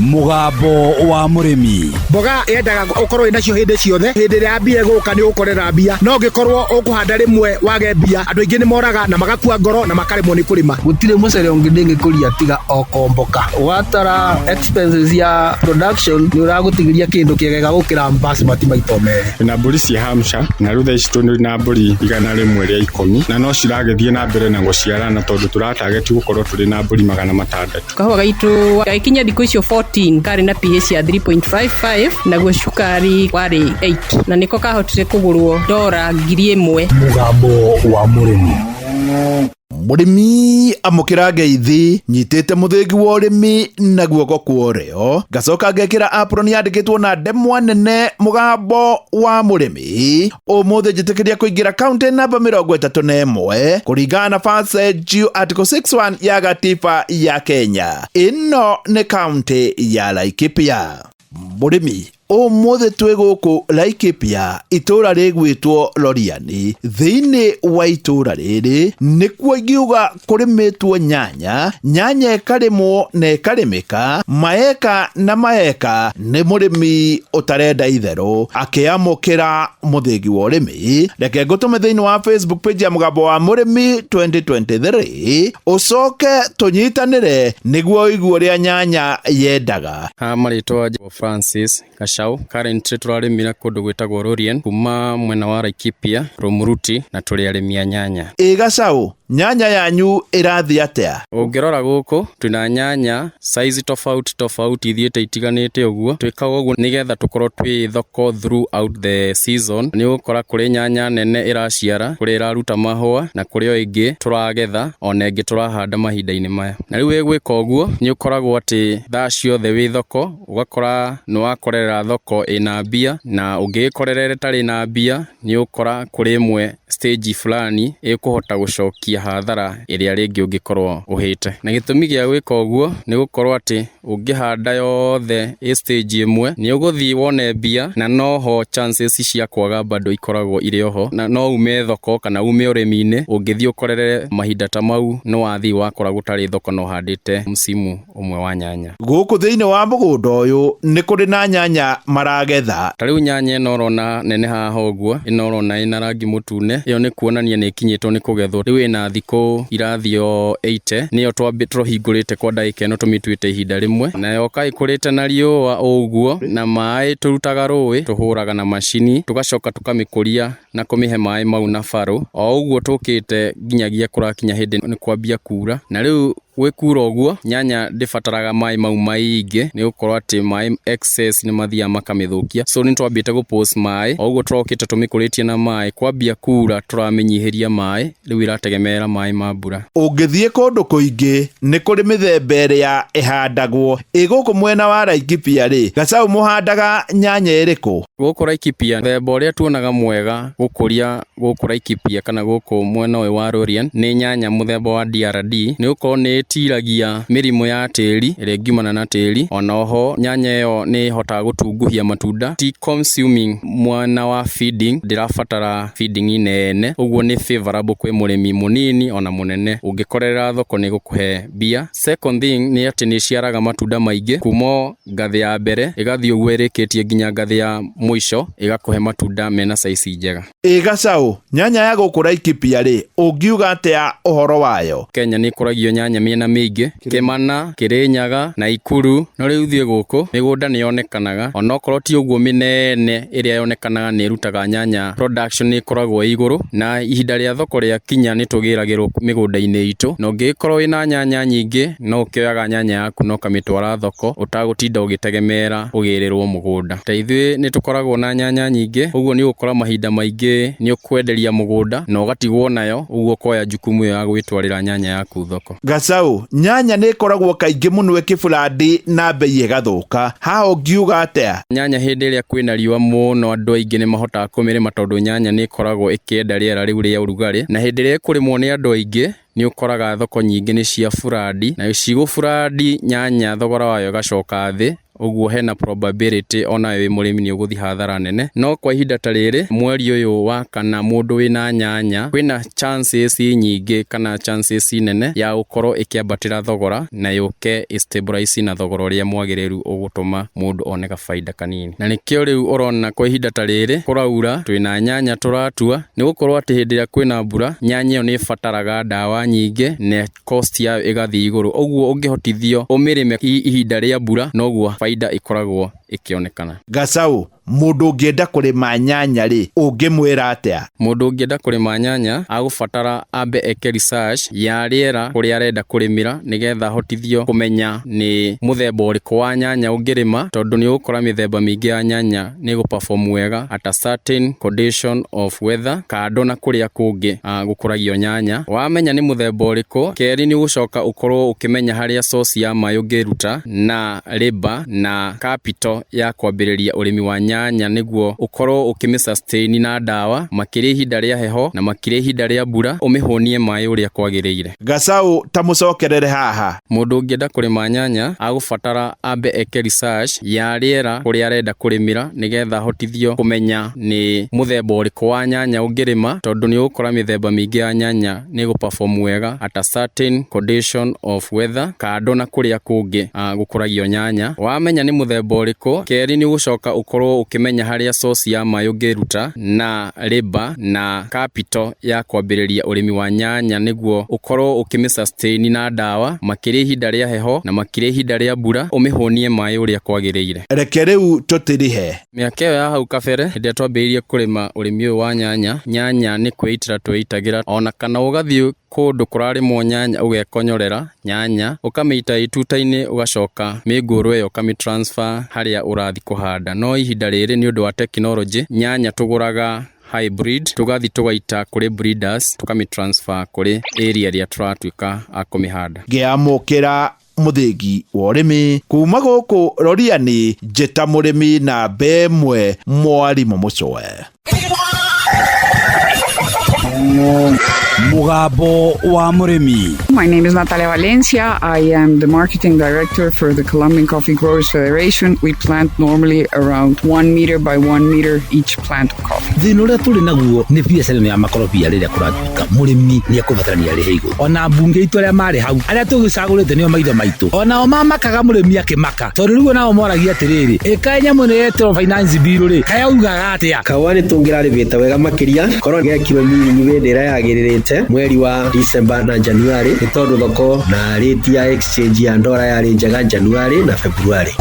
Mũgambo wa mũrĩmi. Mboga yendaga ũkorwo wĩ nacio hĩndĩ ciothe. Hĩndĩ ĩrĩa mbia ĩgũka nĩ ũgũkorera mbia, no ũngĩkorwo ũkũhanda rĩmwe wage mbia, andũ aingĩ nĩ moraga na magakua ngoro na makaremwo nĩ kũrĩma. Gũtirĩ mũcere ũngĩ ndĩngĩkũria tiga o komboka. Watara expenses ya production, nĩ ũragũtigĩria kĩndũ kĩega gũkĩra basmati maita merĩ. Twĩna mbũri cia Hampshire, na rĩu thaa ici tũrĩ na mbũri 110, na no ciragĩthiĩ na mbere na gũciarana tondũ tũratageti gũkorwo tũrĩ na mbũri 600. Kahũa gaitũ gagĩkinya thikũ icio 14 karĩ na pH ya 3.55, naguo cukari warĩ 8, na nĩko kahotire kũgũrwo dora 1000. Mũgambo wa mũrĩmi. Mũrĩmi, amũkĩra ngeithi. Nyitĩte mũthĩgi wa ũrĩmi na guoko kwa ũrĩo, ngacoka ngekĩra apron yandĩkĩtwo na ndemwa nene "Mũgambo wa mũrĩmi". Ũmũthĩ njĩtĩkĩria kũingĩra kaunti namba 31 kũringana na First Article 61 ya gatiba ya Kenya. Ĩno nĩ kaunti ya Laikipia. Mũrĩmi, ũmũthĩ twĩ gũkũ Laikipia, itũũra rĩgwĩtwo Loriani. Thĩinĩ wa itũũra rĩrĩ nĩkuo ingiuga kũrĩmĩtwo nyanya, nyanya ĩkarĩmwo na ĩkarĩmĩka maeka na maeka nĩ mũrĩmi ũtarenda itherũ akĩamũkĩra mũthĩgi wa ũrĩmi. Reke ngũtũme thĩinĩ wa Facebook page ya Mũgambo wa Mũrĩmi 2023, ũcoke tũnyitanĩre nĩguo ũigue ũrĩa nyanya yendaga. Ha marĩtwa njĩtagwo Francis Gacau. Currently tũrarĩmĩra kũndũ gwĩtagwo Lorien kuma mwena wa Laikipia, Rumuruti, na tũrĩ arĩmi a nyanya. Ĩ Gacau, nyanya yanyu ĩrathiĩ atĩa? Ũngĩrora gũkũ twĩna nyanya size tofauti tofauti ithiĩte itiganĩte. Ũguo twĩkaga ũguo nĩgetha tũkorwo twĩ thoko throughout the season. Nĩ ũgũkora kũrĩ nyanya nene ĩraciara, kũrĩ ĩraruta mahũa, na kũrĩ o ĩngĩ tũragetha, ona ĩngĩ tũrahanda mahinda-inĩ maya. Na rĩu wĩ gwĩka ũguo nĩ ũkoragwo atĩ thaa ciothe wĩ thoko, ũgakora nĩ wakorerera thoko ĩna mbia, na ũngĩgĩkorerera ĩtarĩ na mbia, nĩ ũgũkora kũrĩ ĩmwe stage fulani ĩkũhota gũcokia hathara ĩrĩa rĩngĩ ũngĩkorwo ũhĩte. Na gĩtũmi gĩa gwĩka ũguo nĩ gũkorwo atĩ ũngĩhanda yothe ĩ stage ĩmwe, nĩ ũgũthiĩ wone mbia, na noho chances cia kwaga bado ikoragwo irĩ oho, na no ume thoko kana ume ũrĩmi-inĩ ũngĩthiĩ ũkorerere mahinda ta mau nĩ wathiĩ wakora gũtarĩ thoko na ũhandĩte msimu ũmwe wa nyanya. Gũkũ thĩinĩ wa mũgũnda ũyũ nĩ kũrĩ na nyanya maragetha. Ta rĩu nyanya ĩno ũrona nene haha ũguo, ĩno ũrona ĩna rangi mũtune, ĩyo nĩ kuonania nĩ ĩkinyĩtwo nĩ kũgethwo. Rĩu ĩna thikũ irathiĩ o 80, nĩyo tũhingũrĩte kwa ndagĩka ĩno tũmĩtuĩte ihinda rĩmwe. Na yoka ĩkũrĩte na riũa ũguo, na maĩ tũrutaga rũĩ, tũhũraga na macini, tũgacoka tũkamĩkũria na kũmĩhe maĩ mau na barũ. O ũguo tũkĩte nginyagia kũrakinya hĩndĩ nĩ kwambia kura. Na rĩu gwĩ kura ũguo, nyanya ndĩbataraga maĩ mau maingĩ, nĩ gũkorwo atĩ maĩ excess nĩ mathiaga makamĩthũkia. So nĩ twambĩte gũ post maĩ, o ũguo tũrokĩte tũmĩkũrĩtie na maĩ, kwambia kura tũramĩnyihĩria maĩ, rĩu ĩrategemeera maĩ ma mbura. Ũngĩthiĩ kũndũ kũingĩ nĩ kũrĩ mĩthemba ĩrĩa ĩhandagwo. Ĩ gũkũ mwena wa Laikipia rĩ, Gacau, mũhandaga nyanya ĩrĩkũ? Gũkũ Laikipia, mũthemba ũrĩa tuonaga mwega gũkũria gũkũ Laikipia kana gũkũ mwena ũyũ wa Lorien nĩ nyanya mũthemba wa DRD, nĩ gũkorwo nĩ ĩtiragia mĩrimũ ya tĩri ĩrĩa ĩngiumana na tĩri. Ona oho nyanya ĩyo nĩ ĩhotaga gũtunguhia matunda, ti consuming mwena wa feeding, ndĩrabatara feeding nene, ũguo nĩ favorable kwĩ mũrĩmi mũnini ona mũnene. Ũngĩkorerera thoko nĩ gũkũhe mbia. Second thing nĩ atĩ nĩ ĩciaraga matunda maingĩ kuma o ngathĩ ya mbere ĩgathiĩ ũguo ĩrĩkĩtie nginya ngathĩ ya mũico, ĩgakũhe matunda mena size njega. Ĩ Gacau, nyanya ya gũkũ Laikipia rĩ, ũngiuga atĩa ũhoro wayo? Kenya nĩ ĩkũragio nyanya mĩena mĩingĩ, Kĩmana, Kĩrĩnyaga, Naikuru, no rĩu thiĩ gũkũ mĩgũnda nĩ yonekanaga, onokorwo ti ũguo mĩnene ĩrĩa yonekanaga. Nĩ ĩrutaga nyanya, production nĩ ĩkoragwo ĩ igũrũ, na ihinda rĩa thoko rĩakinya nĩ tũgĩragĩrwo mĩgũnda-inĩ itũ. Na ũngĩgĩkorwo wĩna nyanya nyingĩ, no ũkĩoyaga nyanya yaku na ũkamĩtwara thoko ũtagũtinda ũgĩtegemera ũgĩrĩrwo mũgũnda. Ta ithuĩ nĩ tũkoragwo na nyanya nyingĩ, ũguo nĩ ũgũkora mahinda maingĩ nĩ ũkwenderia mũgũnda na ũgatigwo nayo, ũguo ũkoya jukumu ĩyo ya gwĩtwarĩra nyanya yaku thoko. Gacau, nyanya nĩ ĩkoragwo kaingĩ mũno ĩkĩburandi na mbei ĩgathũka. Haha ũngiuga atĩa? Nyanya hĩndĩ ĩrĩa kwĩna riũa mũno, andũ aingĩ nĩ mahotaga kũmĩrĩma tondũ nyanya nĩ ĩkoragwo ĩkĩenda rĩera rĩu rĩa ũrugarĩ, na hĩndĩ ĩrĩa ĩkũrĩmwo nĩ andũ aingĩ, nĩ ũkoraga thoko nyingĩ nĩ cia burandi, na cigũburandi nyanya thogora wayo ĩgacoka thĩ. Ũguo hena probability onawe wĩ mũrĩmi nĩ ũgũthiĩ hathara nene. No kwa ihinda ta rĩrĩ, mweri ũyũ wa kana, mũndũ wĩna nyanya kwĩna chances nyingĩ kana chances nene ya gũkorwo ĩkĩambatĩra thogora na yũke ĩ-stabilize na thogora ũrĩa mwagĩrĩru ũgũtũma mũndũ one gabaida kanini. Na nĩkĩo rĩu ũrona kwa ihinda ta rĩrĩ kũraura, twĩna nyanya tũratua, nĩ gũkorwo atĩ hĩndĩ ĩrĩa kwĩna mbura, nyanya ĩyo nĩ ĩbataraga ndawa nyingĩ na cost yayo ĩgathiĩ igũrũ. Ũguo ũngĩhotithio ũmĩrĩme ihinda rĩa mbura, noguo baida ĩkoragwo ĩkĩonekana. Gacaũ, mũndũ ũngĩenda kũrĩma nyanya rĩ, ũngĩmwĩra atĩa? Mũndũ ũngĩenda kũrĩma nyanya agũbatara ambe eke research ya rĩera kũrĩa arenda kũrĩmĩra, nĩgetha ahotithio kũmenya nĩ mũthemba ũrĩkũ wa nyanya ũngĩrĩma, tondũ nĩ ũgũkora mĩthemba mĩingĩ ya nyanya nĩ ĩgũ-perform wega at a certain condition of weather, kando na kũrĩa kũngĩ gũkũragio nyanya. Wamenya nĩ mũthemba ũrĩkũ, kerĩ nĩ ũgũcoka ũkorwo ũkĩmenya harĩa source ya maĩ ũngĩruta na labour na capital ya kwambĩrĩria ũrĩmi wa nyanya, nĩguo ũkorwo ũkĩmĩ sustain na ndawa makĩria ihinda rĩa heho na makĩria ihinda rĩa mbura, ũmĩhũnie maĩ ũrĩa kwagĩrĩire. Gacaũ, ta mũcokerere haha. Mũndũ ũngĩenda kũrĩma nyanya agũbatara ambe eke research ya rĩera kũrĩa arenda kũrĩmĩra, nĩgetha ahotithio kũmenya nĩ mũthemba ũrĩkũ wa nyanya ũngĩrĩma, tondũ nĩ ũgũkora mĩthemba mĩingĩ ya nyanya nĩ ĩgũ-perform wega at a certain condition of weather, kando na kũrĩa kũngĩ gũkũragio nyanya. Wamenya nĩ mũthemba ũrĩkũ, kerĩ nĩ ũgũcoka ũkorwo ũkĩmenya harĩa source ya maĩ ũngĩruta na labour na capital ya kwambĩrĩria ũrĩmi wa nyanya, nĩguo ũkorwo ũkĩmĩ sustain na ndawa makĩria ihinda rĩa heho na makĩria ihinda rĩa mbura, ũmĩhũnie maĩ ũrĩa kwagĩrĩire. Reke rĩu tũtirihe. Mĩaka ĩyo ya hau kabere, hĩndĩ ĩrĩa twambĩrĩirie kũrĩma ũrĩmi ũyũ wa nyanya, nyanya nĩ kwĩitĩra tweitagĩra, ona kana ũgathiĩ kũndũ kũrarĩmwo nyanya ũgekonyorera nyanya, ũkamĩita ituta-inĩ, ũgacoka mĩngũrũ ĩyo ũkamĩ transfer harĩa ũrathiĩ kũhanda. No ihinda rĩrĩ, nĩ ũndũ wa tekinoronjĩ, nyanya tũgũraga hybrid, tũgathiĩ tũgaita kũrĩ breeders, tũkamĩ transfer kũrĩ area ĩrĩa tũratuĩka a kũmĩhanda. Ngĩamũkĩra mũthĩgi wa ũrĩmi kuma gũkũ Roriani, njĩta mũrĩmi namba ĩmwe, mwarimũ Mũcoe. Mugambo wa Mũrĩmi. My name is Natalia Valencia. I am the marketing director for the Colombian Coffee Growers Federation. We plant normally around 1 meter by 1 meter each plant of coffee. Thĩna ũrĩa tũrĩ naguo nĩ biacara ĩno ya makorobia. Rĩrĩa kũratuĩka mũrĩmi nĩ ekũbatarania arĩhe igũrũ, ona mbunge itũ arĩa marĩ hau, arĩa tũgĩcagũrĩte nĩo maitho maitũ, onao mamakaga mũrĩmi akĩmaka, tondũ rĩu onao moragia atĩrĩrĩ, ĩkaĩ nyamũ ĩno yetĩrwo finance bill rĩ, kayaugaga atĩa? Kahũa nĩ tũngĩrarĩmĩte wega makĩria korwo gekirwo miringi hĩndĩ ĩrĩa yagĩrĩrĩte, mweri wa December na January, nĩ tondũ thoko na rate ya exchange ya ndora yarĩ njega January na February.